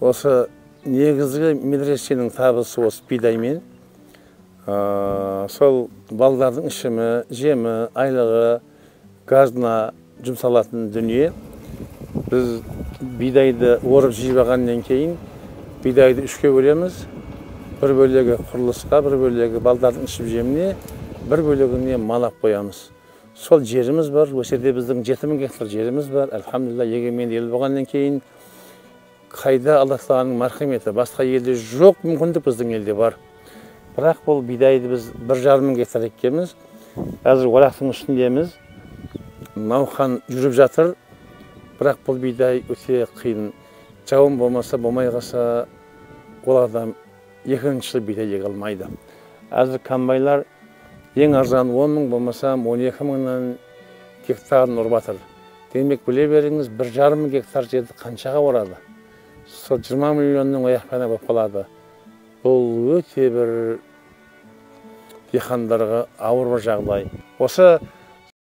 Осы негізгі медресенің табысы осы бидаймен. Сол балдардың ішімі, жемі, айлығы, газына жұмсалатын дүние. Біз бидайды орып жиып алғаннан кейін бидайды үшке бөлеміз. Бір бөлегі құрылысқа, бір бөлегі балдардың ішіп жеміне, бір бөлегіне мал алып қоямыз. Сол жеріміз бар, осы жерде біздің 7000 гектар жеріміз бар. Альхамдулилла, егеменді ел болғаннан кейін қайда Алла тағаланың мархаметі, басқа елде жоқ мүмкіндік біздің елде бар. Бірақ бұл бидайды біз 1,5 мың гектар еккенбіз. Қазір орақтың үстіндеміз. Науқан жүріп жатыр. Бірақ бұл бидай өте қиын. Жауын болмаса, болмай қалса, ол адам екінші жыл бидай еге алмайды. Қазір комбайлар ең арзан 10 мың болмаса 12 мыңнан гектарын ұрып жатыр. Демек, біле беріңіз, 1,5 мың гектар жерді қаншаға орады? Сол 20 миллионның аяқпена болып қалады. Бұл өте бір диқандарға ауыр бір жағдай. Осы